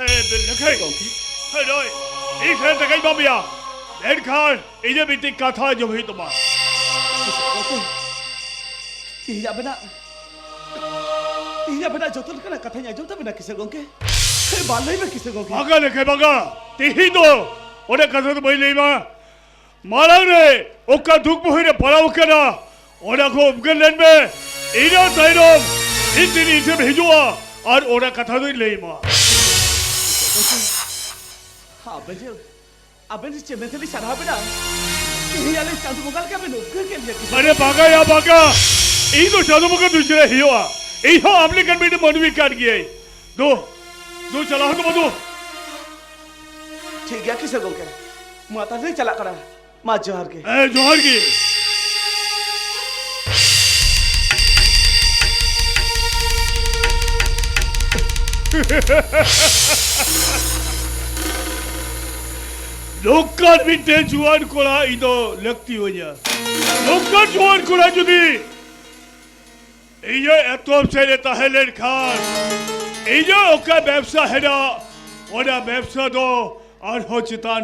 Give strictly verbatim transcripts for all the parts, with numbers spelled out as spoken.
ᱞᱮᱠᱷᱟᱹᱭ᱾ ᱜᱚᱢᱠᱮ᱾ ᱦᱮᱸ, ᱱᱚᱜᱼᱚᱭ, ᱤᱧ ᱥᱮᱱ ᱛᱮᱜᱮᱧ ᱵᱟᱢ ᱤᱭᱟ᱾ ᱢᱮᱱᱠᱷᱟᱱ ᱤᱧᱟᱹᱜ ᱢᱤᱫᱴᱤᱡ ᱠᱟᱛᱷᱟ ᱟᱸᱡᱚᱢ ᱦᱩᱭᱩᱜ ᱛᱟᱢᱟ᱾ ᱜᱚᱢᱠᱮ, ᱛᱮᱦᱮᱧ ᱟᱵᱮᱱᱟᱜ, ᱛᱮᱦᱮᱧ ᱟᱵᱮᱱᱟᱜ ᱡᱚᱛᱚ ᱞᱮᱠᱟᱱᱟᱜ ᱠᱟᱛᱷᱟᱧ ᱟᱸᱡᱚᱢ ᱛᱟᱵᱮᱱᱟ ᱠᱤᱥᱟᱹᱬ ᱜᱚᱢᱠᱮ᱾ ᱦᱮᱸ, ᱵᱟᱝ ᱞᱟᱹᱭ ᱢᱮ ᱠᱤᱥᱟᱹᱬ ᱜᱚᱢᱠᱮ᱾ ᱵᱟᱝᱟ ᱞᱮᱠᱷᱟᱹᱭ, ᱵᱟᱝᱟ᱾ ᱛᱮᱦᱮᱧ ᱫᱚ ᱚᱱᱟ ᱠᱟᱛᱷᱟ ᱫᱚ ᱵᱟᱹᱧ ᱞᱟᱹᱭ ᱢᱟ᱾ ᱢᱟᱲᱟᱝ ᱨᱮ ᱚᱠᱟ ᱫᱩᱠ ᱵᱩᱦᱤ ᱨᱮ ᱯᱟᱲᱟᱣ ᱟᱠᱟᱱᱟ, ᱚᱱᱟ ᱠᱚ ᱩᱯᱠᱟᱹᱨ ᱞᱮᱱ ᱢᱮ᱾ ᱤᱱᱟᱹ ᱛᱟᱭᱱᱚᱢ ᱤᱧ ᱛᱤᱱ ᱤᱧ ᱴᱷᱮᱱ ᱦᱤᱡᱩᱜᱼᱟ ᱟᱨ ᱚᱱᱟ ᱠᱟᱛᱷᱟ ᱫᱚᱧ ᱞᱟᱹᱭ ᱟᱢᱟ᱾ ᱟᱵᱮᱱ ᱡᱮ, ᱟᱵᱮᱱ ᱡᱮ ᱪᱮᱢᱮᱱ ᱛᱮᱞᱤᱧ ᱥᱟᱨᱦᱟᱣ ᱵᱮᱱᱟ, ᱛᱮᱦᱮᱧ ᱟᱞᱮ ᱪᱟᱸᱫᱚ ᱵᱚᱸᱜᱟ ᱞᱮᱠᱟ ᱵᱮᱱ ᱩᱯᱠᱟᱹᱨ ᱠᱮᱫ ᱞᱮᱭᱟ ᱠᱤᱥᱟᱹᱬ᱾ ᱟᱨᱮ ᱵᱟᱝᱟ ᱭᱟ ᱵᱟᱝᱟ, ᱤᱧ ᱫᱚ ᱪᱟᱸᱫᱚ ᱵᱚᱸᱜᱟ ᱫᱩᱧ ᱪᱮᱫᱟᱜ ᱦᱩᱭᱩᱜᱼᱟ? ᱤᱧ ᱦᱚᱸ ᱟᱢ ᱞᱮᱠᱟᱱ ᱢᱤᱫᱴᱮᱱ ᱢᱟᱹᱱᱢᱤ ᱠᱟᱱ ᱜᱤᱭᱟᱹᱧ᱾ ᱫᱩ, ᱫᱩ ᱪᱟᱞᱟᱣ ᱦᱚᱴᱚ ᱢᱟ ᱫᱩ᱾ ᱴᱷᱤᱠ ᱜᱮᱭᱟ ᱠᱤᱥᱟᱹᱬ ᱜᱚᱢᱠᱮ, ᱢᱟ ᱛᱟᱦᱞᱮ ᱪᱟᱞᱟᱜ ᱠᱟᱱᱟ᱾ ᱢᱟ ᱡᱚᱦᱟᱨ ᱜᱮ᱾ ᱦᱮᱸ, ᱡᱚᱦᱟᱨ ᱜᱮ᱾ ᱱᱚᱝᱠᱟᱱ ᱢᱤᱫᱴᱮᱱ ᱡᱩᱣᱟᱹᱱ ᱠᱚᱲᱟ ᱤᱧ ᱫᱚ ᱞᱟᱹᱠᱛᱤ ᱟᱹᱧᱟ᱾ ᱱᱚᱝᱠᱟᱱ ᱡᱩᱣᱟᱹᱱ ᱠᱚᱲᱟ ᱡᱩᱫᱤ ᱤᱧᱟᱹᱜ ᱮᱛᱚᱦᱚᱵ ᱥᱮᱫ ᱨᱮ ᱛᱟᱦᱮᱸ ᱞᱮᱱᱠᱷᱟᱱ, ᱤᱧᱟᱹᱜ ᱚᱠᱟ ᱵᱮᱵᱽᱥᱟ ᱦᱮᱱᱟᱜ, ᱚᱱᱟ ᱵᱮᱵᱽᱥᱟ ᱫᱚ ᱟᱨᱦᱚᱸ ᱪᱮᱛᱟᱱ,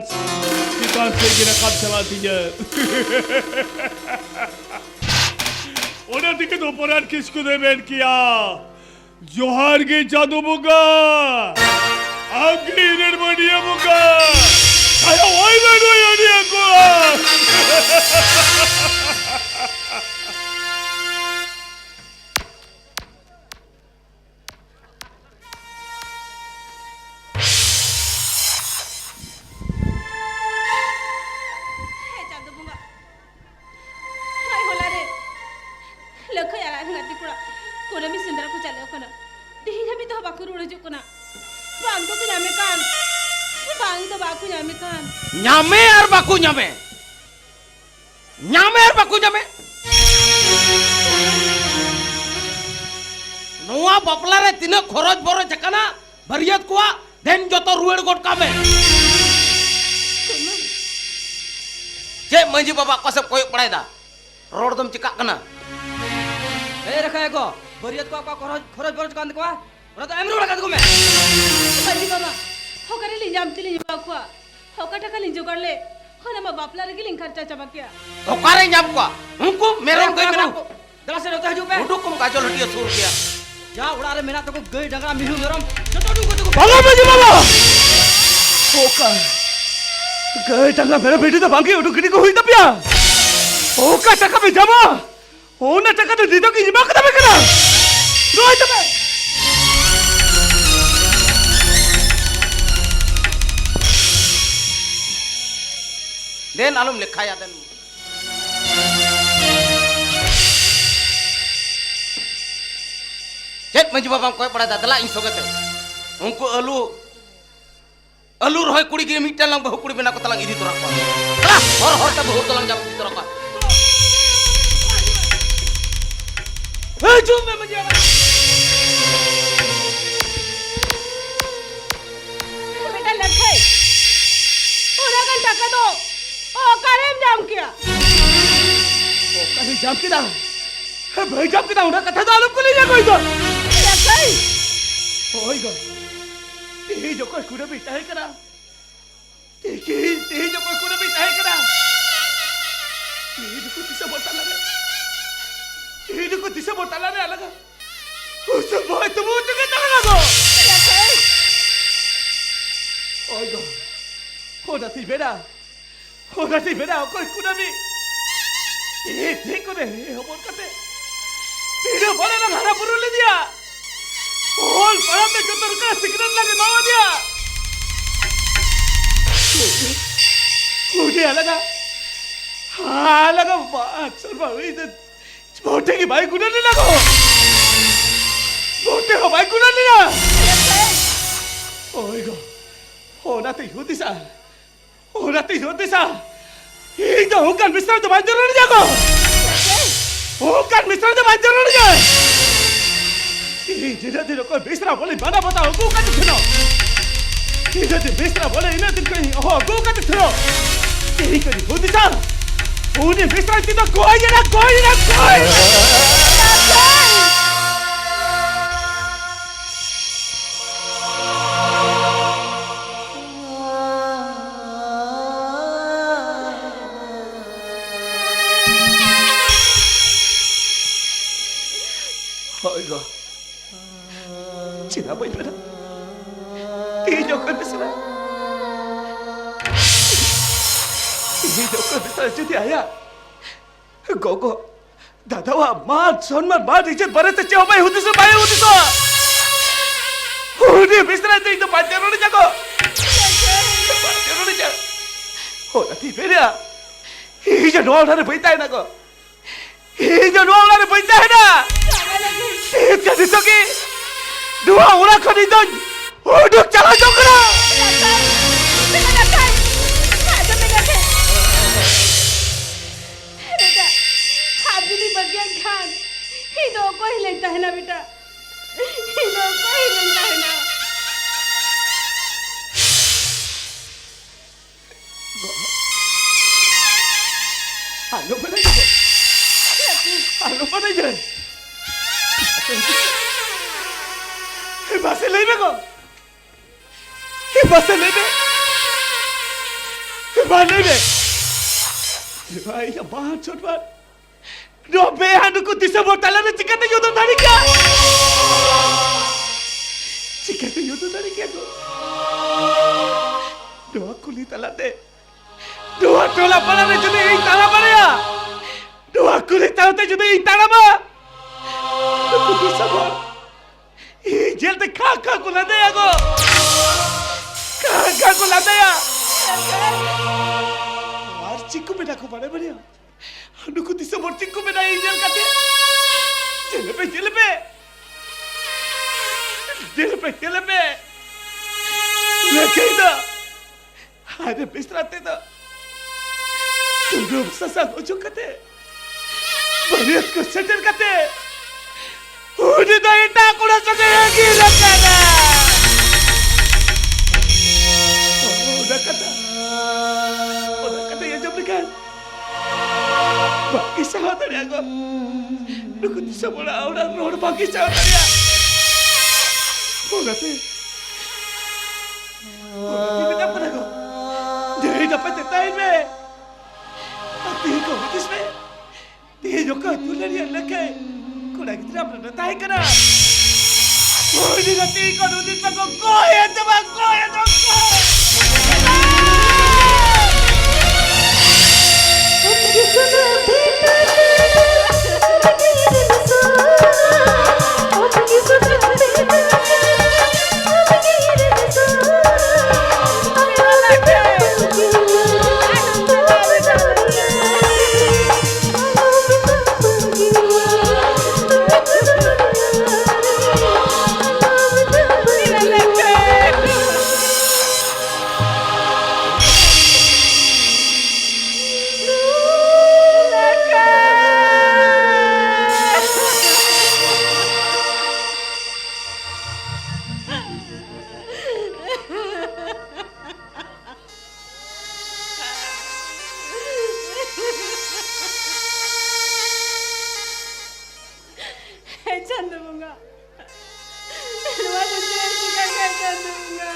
ᱪᱮᱛᱟᱱ ᱥᱮᱫ ᱜᱮ ᱨᱟᱠᱟᱵ ᱪᱟᱞᱟᱜ ᱛᱤᱧᱟᱹ᱾ ᱚᱱᱟ ᱛᱮᱜᱮ ᱫᱚ ᱯᱚᱨᱟᱱ ᱠᱤᱥᱠᱩ ᱫᱚᱭ ᱢᱮᱱ ᱠᱮᱭᱟ, ᱡᱚᱦᱟᱨ ᱜᱮ ᱪᱟᱸᱫᱚ ᱵᱚᱸᱜᱟ, ᱟᱢ ᱜᱮ ᱤᱧ ᱨᱮᱱ ᱢᱟᱹᱱᱤᱭᱟᱹ ᱵᱚᱸᱜᱟ, ᱟᱭᱳ ᱚᱭ ᱢᱮ ᱱᱩᱭ ᱟᱹᱰᱤᱭᱟᱹ ᱠᱚ᱾ ᱦᱮᱸ ᱪᱟᱸᱫᱚ ᱵᱚᱸᱜᱟ, ᱦᱚᱞᱟ ᱨᱮ ᱞᱟᱹᱠᱷᱟᱹᱭ ᱟᱨ ᱟᱡ ᱨᱮᱱ ᱜᱟᱛᱮ ᱠᱚᱲᱟ ᱠᱩᱱᱟᱹᱢᱤ ᱥᱮᱸᱫᱽᱨᱟ ᱠᱚ ᱪᱟᱞᱟᱣ ᱠᱟᱱᱟ᱾ ᱛᱮᱦᱮᱧ ᱦᱟᱹᱵᱤᱡ ᱛᱮᱦᱚᱸ ᱵᱟᱠᱚ ᱨᱩᱣᱟᱹᱲ ᱦᱤᱡᱩᱜ ᱠᱟᱱᱟ᱾ ᱵᱟᱝ ᱫᱚᱠᱚ ᱧᱟᱢᱮ ᱠᱟᱱ, ᱵᱟᱝ ᱫᱚ ᱵᱟᱠᱚ ᱧᱟᱢᱮ ᱠᱟᱱ᱾ ᱧᱟᱢᱮ ᱟᱨ ᱵᱟᱠᱚ ᱧᱟᱢᱮ, ᱧᱟᱢᱮ ᱟᱨ ᱵᱟᱠᱚ ᱧᱟᱢᱮ᱾ ᱱᱚᱣᱟ ᱵᱟᱯᱞᱟ ᱨᱮ ᱛᱤᱱᱟᱹᱜ ᱠᱷᱚᱨᱚᱪ ᱵᱚᱨᱚᱪ ᱟᱠᱟᱱᱟ, ᱵᱟᱹᱨᱭᱟᱹᱛ ᱠᱚᱣᱟᱜ ᱫᱮᱱ ᱡᱚᱛᱚ ᱨᱩᱣᱟᱹᱲ ᱜᱚᱫ ᱠᱟᱜ ᱢᱮ᱾ ᱪᱮᱫ ᱢᱟᱹᱡᱷᱤ ᱵᱟᱵᱟ ᱚᱠᱟ ᱥᱮᱫ ᱠᱚᱭᱚᱜ ᱵᱟᱲᱟᱭᱮᱫᱟ? ᱨᱚᱲ ᱫᱚᱢ ᱪᱤᱠᱟᱜ ᱠᱟᱱᱟ? ᱮ ᱨᱟᱠᱷᱟᱭᱟ ᱠᱚ, ᱵᱟᱹᱨᱭᱟᱹᱛ ᱠᱚᱣᱟᱜ ᱚᱠᱟ ᱠᱷᱚᱨᱚᱪ, ᱠᱷᱚᱨᱚᱪ ᱵᱚᱨᱚᱪ ᱠᱟᱱ ᱛᱟᱠᱚᱣᱟ, ᱚᱱᱟ ᱫᱚ ᱮᱢ ᱨᱩᱣᱟᱹᱲ ᱟᱠᱟᱫ ᱠᱚ ᱢᱮ᱾ ᱢᱟᱹᱡᱷᱤ ᱵᱟᱵᱟ, ᱧᱟᱢ ᱛᱮᱞᱤᱧ ᱮᱢᱟ ᱠᱚᱣᱟ᱾ ᱚᱠᱟ ᱴᱟᱠᱟ ᱞᱤᱧ ᱡᱚᱜᱟᱲ ᱞᱮᱫ, ᱚᱱᱟ ᱢᱟ ᱵᱟᱯᱞᱟ ᱨᱮᱜᱮ ᱞᱤᱧ ᱠᱷᱟᱨᱪᱟ ᱪᱟᱵᱟ ᱠᱮᱭᱟ᱾ ᱚᱠᱟᱨᱮ ᱧᱟᱢ ᱠᱚᱣᱟ? ᱩᱱᱠᱩ ᱢᱮᱨᱚᱢ ᱜᱟᱹᱭ ᱢᱮᱱᱟᱜ ᱠᱚ᱾ ᱫᱮᱞᱟ ᱥᱮ ᱱᱚᱛᱮ ᱦᱤᱡᱩᱜ ᱯᱮ᱾ ᱩᱰᱩᱠ ᱠᱚᱢ ᱜᱟᱡᱚᱞ ᱦᱟᱹᱴᱤᱭᱟᱹ ᱥᱩᱨ ᱜᱮᱭᱟ᱾ ᱡᱟ ᱚᱲᱟᱜ ᱨᱮ ᱢᱮᱱᱟᱜ ᱛᱟᱠᱚ ᱜᱟᱹᱭ, ᱰᱟᱝᱨᱟ, ᱢᱤᱦᱩ, ᱢᱮᱨᱚᱢ, ᱡᱚᱛᱚ ᱩᱰᱩᱠ ᱠᱚ ᱛᱟᱠᱚ᱾ ᱵᱟᱝᱟ ᱢᱟᱹᱡᱷᱤ ᱵᱟᱵᱟ! ᱚᱠᱟ ᱜᱟᱹᱭ, ᱰᱟᱝᱨᱟ, ᱢᱮᱨᱚᱢ, ᱵᱷᱤᱰᱤ ᱫᱚ ᱵᱟᱝᱜᱮ ᱩᱰᱩᱠ ᱜᱤᱰᱤ ᱠᱚ ᱦᱩᱭ ᱛᱟᱯᱮᱭᱟ᱾ ᱚᱠᱟ ᱴᱟᱠᱟ ᱯᱮ ᱧᱟᱢᱟ? ᱚᱱᱟ ᱴᱟᱠᱟ ᱫᱚ ᱱᱤᱛᱚᱜ ᱜᱤᱧ ᱮᱢᱟ ᱠᱟᱛᱟ ᱯᱮ ᱠᱟᱱᱟ᱾ ᱨᱚᱦᱚᱭ ᱛᱟᱯᱮ᱾ ᱫᱮᱱ, ᱟᱞᱚᱢ ᱞᱮᱠᱷᱟᱭᱟ, ᱫᱮᱱ᱾ ᱪᱮᱫ ᱢᱟᱹᱡᱷᱤ ᱵᱟᱵᱟᱢ ᱠᱚᱭᱚᱜ ᱵᱟᱲᱟᱭᱮᱫᱟ? ᱫᱮᱞᱟ ᱤᱧ ᱥᱚᱸᱜᱮ ᱛᱮ᱾ ᱩᱱᱠᱩ ᱟᱹᱞᱩ, ᱟᱹᱞᱩ ᱨᱚᱦᱚᱭ ᱠᱩᱲᱤ ᱜᱮ ᱢᱤᱫᱴᱟᱝ ᱞᱟᱝ ᱵᱟᱹᱦᱩ ᱠᱩᱲᱤ ᱵᱮᱱᱟᱣ ᱠᱟᱛᱮ ᱞᱟᱝ ᱤᱫᱤ ᱛᱚᱨᱟ ᱠᱚᱣᱟ᱾ ᱫᱮᱞᱟ, ᱦᱚᱨ ᱦᱚᱨ ᱛᱮ ᱵᱟᱹᱦᱩ ᱫᱚᱞᱟᱝ ᱡᱟᱢ ᱤᱫᱤ ᱛᱚᱨᱟ ᱠᱚᱣᱟ᱾ ᱦᱤᱡᱩᱜ ᱢᱮ ᱢᱟᱹᱡᱷᱤ ᱵᱟᱵᱟ᱾ ᱵᱮᱴᱟ ᱞᱟᱹᱠᱷᱟᱹᱭ, ᱚᱱᱟ ᱜᱟᱱ ᱴᱟᱠᱟ ᱫᱚ ᱚᱠᱟᱨᱮᱢ ᱧᱟᱢ ᱠᱮᱭᱟ? ᱚᱠᱟᱨᱮᱧ ᱧᱟᱢ ᱠᱮᱫᱟ? ᱵᱟᱹᱧ ᱧᱟᱢ ᱠᱮᱫᱟ, ᱚᱱᱟ ᱠᱟᱛᱷᱟ ᱫᱚ ᱟᱞᱚᱢ ᱠᱩᱞᱤᱧᱟ ᱜᱚᱭ ᱫᱚ᱾ ᱞᱟᱹᱠᱷᱟᱹᱭ! ᱦᱳᱭ ᱜᱚ, ᱛᱮᱦᱮᱧ ᱚᱠᱚᱭ ᱠᱩᱰᱟᱹᱢᱤ ᱛᱟᱦᱮᱸ ᱠᱟᱱᱟ? ᱛᱮᱦᱮᱧ, ᱛᱮᱦᱮᱧ ᱚᱠᱚᱭ ᱠᱩᱰᱟᱹᱢᱤ ᱛᱟᱦᱮᱸ ᱠᱟᱱᱟ? ᱛᱮᱦᱮᱧ ᱠᱚ ᱫᱤᱥᱚᱢ ᱦᱚᱲ ᱛᱟᱞᱟᱨᱮ, ᱛᱮᱦᱮᱧ ᱠᱚ ᱫᱤᱥᱚᱢ ᱦᱚᱲ ᱛᱟᱞᱟᱨᱮ ᱟᱞᱟᱝ ᱩᱥᱩᱞ ᱵᱚᱦᱚᱜ ᱛᱩᱢᱩ ᱦᱚᱪᱚ ᱠᱮᱫ ᱛᱟᱞᱟᱝᱟ ᱜᱚ᱾ ᱦᱳᱭ ᱜᱚ, ᱚᱱᱟᱛᱤᱧ ᱢᱮᱱᱟ, ᱚᱱᱟᱛᱤᱧ ᱢᱮᱱᱟ, ᱚᱠᱚᱭ ᱠᱩᱱᱟᱹᱢᱤ ᱛᱤ ᱛᱤ ᱠᱚᱨᱮ ᱦᱚᱯᱚᱱ ᱠᱟᱛᱮ ᱛᱤᱱᱟᱹᱜ ᱵᱚᱲ ᱮᱢ ᱦᱟᱨᱟ ᱵᱩᱨᱩ ᱞᱮᱫᱮᱭᱟ, ᱚᱞ ᱯᱟᱲᱦᱟᱣ ᱛᱮ ᱡᱚᱛᱚ ᱞᱮᱠᱟᱱᱟᱜ ᱥᱤᱠᱷᱱᱟᱹᱛ ᱞᱟᱹᱜᱤᱫ ᱮᱢᱟᱣᱟᱫᱮᱭᱟ᱾ ᱩᱱᱤ ᱟᱞᱟᱫᱟ, ᱟᱞᱟᱫᱟ ᱵᱟᱝ ᱥᱚᱨᱢᱟ ᱦᱩᱭ ᱛᱮ ᱵᱷᱳᱴᱮ ᱜᱮ ᱵᱟᱭ ᱜᱩᱱᱟᱹ ᱞᱮᱱᱟ ᱜᱚ᱾ ᱵᱷᱳᱴᱮ ᱦᱚᱸ ᱵᱟᱭ ᱜᱩᱱᱟᱹ ᱞᱮᱱᱟ᱾ ᱦᱳᱭ ᱜᱚ, ᱚᱱᱟᱛᱮᱧ ᱦᱩᱫᱤᱥᱟ, ᱚᱱᱟᱛᱮᱧ ᱦᱩᱫᱤᱥᱟ, ᱤᱧ ᱫᱚ ᱚᱱᱠᱟᱱ ᱢᱤᱥᱨᱟ ᱫᱚ ᱵᱟᱹᱧ ᱡᱚᱱᱚᱲ ᱜᱮᱭᱟ ᱜᱚ᱾ ᱚᱱᱠᱟᱱ ᱢᱤᱥᱨᱟ ᱫᱚ ᱵᱟᱹᱧ ᱡᱚᱱᱚᱲ ᱜᱮᱭᱟ᱾ ᱤᱧ ᱛᱤᱱᱟᱹᱜ ᱫᱤᱱ ᱚᱠᱚᱭ ᱢᱤᱥᱨᱟ ᱵᱚᱞᱮ ᱢᱟᱱᱟ ᱵᱟᱛᱟᱣ ᱟᱹᱜᱩ ᱠᱟᱛᱮ ᱛᱟᱦᱮᱱᱟ᱾ ᱤᱧ ᱫᱚ ᱢᱤᱥᱨᱟ ᱵᱚᱞᱮ ᱤᱱᱟᱹᱜ ᱫᱤᱱ ᱠᱷᱚᱱ ᱤᱧ ᱦᱚᱦᱚ ᱟᱹᱜᱩ ᱠᱟᱛᱮ ᱛᱟᱦᱮᱱᱟ᱾ ᱤᱧ ᱠᱚᱧ ᱦᱩᱫᱤᱥᱟ, ᱩᱱᱤ ᱢᱤᱥᱨᱟ ᱛᱤ ᱫᱚ ᱜᱚᱡ ᱮᱱᱟ, ᱜᱚᱡ ᱮᱱᱟ, ᱜᱚᱡ ᱮᱱᱟ᱾ ᱵᱟᱹᱧ ᱢᱮᱱᱟ᱾ ᱛᱮᱦᱮᱧ ᱚᱠᱚᱭ ᱵᱤᱥᱨᱟ? ᱛᱮᱦᱮᱧ ᱚᱠᱚᱭ ᱵᱤᱥᱨᱟ ᱡᱩᱫᱤ ᱟᱭᱟᱜ ᱜᱚᱜᱚ, ᱫᱟᱫᱟᱣᱟᱜ ᱢᱟᱱ, ᱥᱚᱱᱢᱟᱱ, ᱢᱟᱱ, ᱤᱡᱽᱡᱚᱛ ᱵᱟᱨᱮᱛᱮ ᱪᱮᱫ ᱦᱚᱸ ᱵᱟᱭ ᱦᱩᱫᱤᱥᱟ, ᱵᱟᱭ ᱦᱩᱫᱤᱥᱟ᱾ ᱩᱱᱤ ᱵᱤᱥᱨᱟ ᱫᱚ ᱤᱧ ᱫᱚ ᱵᱟᱧᱪᱟᱣ ᱨᱚᱲᱤᱧᱟ ᱜᱚ᱾ ᱵᱟᱧᱪᱟᱣ ᱨᱚᱲᱤᱧᱟ᱾ ᱚᱱᱟᱛᱮᱧ ᱢᱮᱱᱟ, ᱤᱧ ᱫᱚ ᱱᱚᱣᱟ ᱚᱲᱟᱜ ᱨᱮ ᱵᱟᱹᱧ ᱛᱟᱦᱮᱱᱟ ᱜᱚ᱾ ᱤᱧ ᱫᱚ ᱱᱚᱣᱟ ᱚᱲᱟᱜ ᱨᱮ ᱵᱟᱹᱧ ᱛᱟᱦᱮᱱᱟ᱾ ᱤᱧ ᱫᱚ ᱱᱤᱛᱚᱜ ᱜᱮ ᱱᱚᱣᱟ ᱚᱲᱟᱜ ᱠᱷᱚᱱ ᱤᱧ ᱫᱚᱧ ᱩᱰᱩᱠ ᱪᱟᱞᱟᱣ ᱡᱚᱝ ᱠᱟᱱᱟ᱾ ᱵᱮᱴᱟ, ᱵᱮᱴᱟ, ᱵᱮᱴᱟ, ᱟᱸᱡᱚᱢ ᱢᱮ ᱵᱮᱴᱟ᱾ ᱵᱮᱴᱟ, ᱟᱢ ᱡᱩᱫᱤ ᱵᱟᱹᱜᱤᱭᱟᱹᱧ ᱠᱷᱟᱱ, ᱤᱧ ᱫᱚ ᱚᱠᱚᱭ ᱦᱤᱞᱟᱹᱧ ᱛᱟᱦᱮᱱᱟ ᱵᱮᱴᱟ? ᱤᱧ ᱫᱚ ᱚᱠᱚᱭ ᱦᱤᱞᱟᱹᱧ ᱛᱟᱦᱮᱱᱟ? ᱟᱞᱚ ᱢᱮᱱᱟᱧ ᱜᱚ᱾ ᱟᱞᱚ ᱢᱮᱱᱟᱧ ᱨᱮ᱾ ᱢᱟᱥᱮ ᱞᱟᱹᱭ ᱢᱮ ᱜᱚ᱾ ᱢᱟᱥᱮ ᱞᱟᱹᱭ ᱢᱮ᱾ ᱢᱟ ᱞᱟᱹᱭ ᱢᱮ᱾ ᱵᱷᱟᱭ, ᱤᱧᱟᱹᱜ ᱵᱟᱝ ᱪᱷᱚᱴ ᱵᱟᱝ᱾ ᱱᱚᱣᱟ ᱵᱮᱦᱟ ᱱᱩᱠᱩ ᱫᱤᱥᱚᱢ ᱦᱚᱲ ᱛᱟᱞᱟᱨᱮ ᱪᱤᱠᱟᱹᱛᱮ ᱩᱫᱩᱜ ᱫᱟᱲᱮ ᱠᱮᱭᱟ? ᱪᱤᱠᱟᱹᱛᱮ ᱩᱫᱩᱜ ᱫᱟᱲᱮ ᱠᱮᱭᱟ ᱠᱚ? ᱱᱚᱣᱟ ᱠᱩᱞᱦᱤ ᱛᱟᱞᱟᱛᱮ, ᱱᱚᱣᱟ ᱴᱚᱞᱟ ᱯᱟᱲᱟ ᱨᱮ ᱡᱩᱫᱤ ᱤᱧ ᱛᱟᱲᱟᱢ ᱵᱟᱲᱟᱭᱟ, ᱱᱚᱣᱟ ᱠᱩᱞᱦᱤ ᱛᱟᱞᱟᱛᱮ ᱡᱩᱫᱤ ᱤᱧ ᱛᱟᱲᱟᱢᱟ, ᱱᱩᱠᱩ ᱫᱤᱥᱚᱢ ᱦᱚᱲ ᱤᱧ ᱧᱮᱞᱛᱮ ᱠᱷᱟ ᱠᱷᱟ ᱠᱚ ᱞᱟᱸᱫᱟᱭᱟ ᱜᱚ᱾ ᱠᱷᱟ ᱠᱷᱟ ᱠᱚ ᱞᱟᱸᱫᱟᱭᱟ᱾ ᱟᱨ ᱪᱮᱫ ᱠᱚ ᱢᱮᱱᱟ ᱠᱚ ᱵᱟᱲᱟᱭ ᱵᱟᱲᱟᱭᱟ? ᱱᱩᱠᱩ ᱫᱤᱥᱚᱢ ᱦᱚᱲ ᱪᱮᱫ ᱠᱚ ᱢᱮᱱᱟ ᱤᱧ ᱧᱮᱞ ᱠᱟᱛᱮ? ᱧᱮᱞ ᱯᱮ, ᱧᱮᱞ ᱯᱮ᱾ ᱧᱮᱞ ᱯᱮ, ᱧᱮᱞ ᱯᱮ᱾ ᱞᱟᱹᱠᱷᱟᱹᱭ ᱫᱚ ᱟᱨ ᱵᱤᱥᱨᱟ ᱛᱮᱫᱚ ᱥᱩᱱᱩᱢ ᱥᱟᱥᱟᱝ ᱚᱡᱚᱜ ᱠᱟᱛᱮ, ᱵᱟᱹᱨᱭᱟᱹᱛ ᱠᱚ ᱥᱮᱴᱮᱨ ᱠᱟᱛᱮ, ᱩᱱᱤ ᱫᱚ ᱮᱴᱟᱜ ᱠᱚᱲᱟ ᱥᱚᱸᱜᱮ ᱟᱹᱜᱤᱨ ᱟᱠᱟᱱᱟ᱾ ᱚᱱᱟ ᱠᱟᱛᱷᱟ, ᱚᱱᱟ ᱠᱟᱛᱷᱟᱧ ᱟᱸᱡᱚᱢ ᱞᱮᱠᱷᱟᱱ ᱵᱟᱝ ᱜᱮ ᱥᱟᱦᱟᱣ ᱫᱟᱲᱮᱭᱟᱜᱼᱟ ᱜᱚ᱾ ᱱᱩᱠᱩ ᱫᱤᱥᱚᱢ ᱦᱚᱲᱟᱜ ᱚᱲᱟᱜ ᱨᱚᱲ ᱵᱟᱝ ᱜᱮ ᱥᱟᱦᱟᱣ ᱫᱟᱲᱮᱭᱟᱜᱼᱟ᱾ ᱚᱱᱟᱛᱮ, ᱚᱱᱟᱛᱮ ᱢᱮᱛᱟᱢ ᱠᱟᱱᱟ ᱜᱚ, ᱫᱷᱤᱨᱤ ᱱᱟᱯᱟᱭ ᱛᱮ ᱛᱟᱦᱮᱱ ᱢᱮ᱾ ᱟᱨ ᱛᱮᱦᱮᱧ ᱠᱚ ᱦᱩᱫᱤᱥ ᱢᱮ, ᱛᱮᱦᱮᱧ ᱚᱠᱚᱭ ᱫᱩᱞᱟᱹᱲᱤᱭᱟᱹ ᱞᱟᱹᱠᱷᱟᱹᱭ ᱠᱚᱲᱟ ᱜᱤᱫᱽᱨᱟᱹ ᱟᱢ ᱨᱮᱱ ᱛᱟᱦᱮᱸ ᱠᱟᱱᱟ? ᱩᱱᱤ ᱜᱟᱛᱮ ᱠᱚ ᱩᱱᱤ ᱛᱟᱠᱚ ᱜᱚᱡ ᱮᱱ ᱛᱟᱢᱟ, ᱜᱚᱡ ᱮᱱ ᱛᱟᱢᱟ᱾ ᱦᱮ ᱪᱟᱸᱫᱚ ᱵᱚᱸᱜᱟ, ᱱᱚᱣᱟ ᱫᱚ ᱪᱮᱫ ᱪᱤᱠᱟᱹ ᱠᱮᱫ ᱪᱟᱸᱫᱚ ᱵᱚᱸᱜᱟ?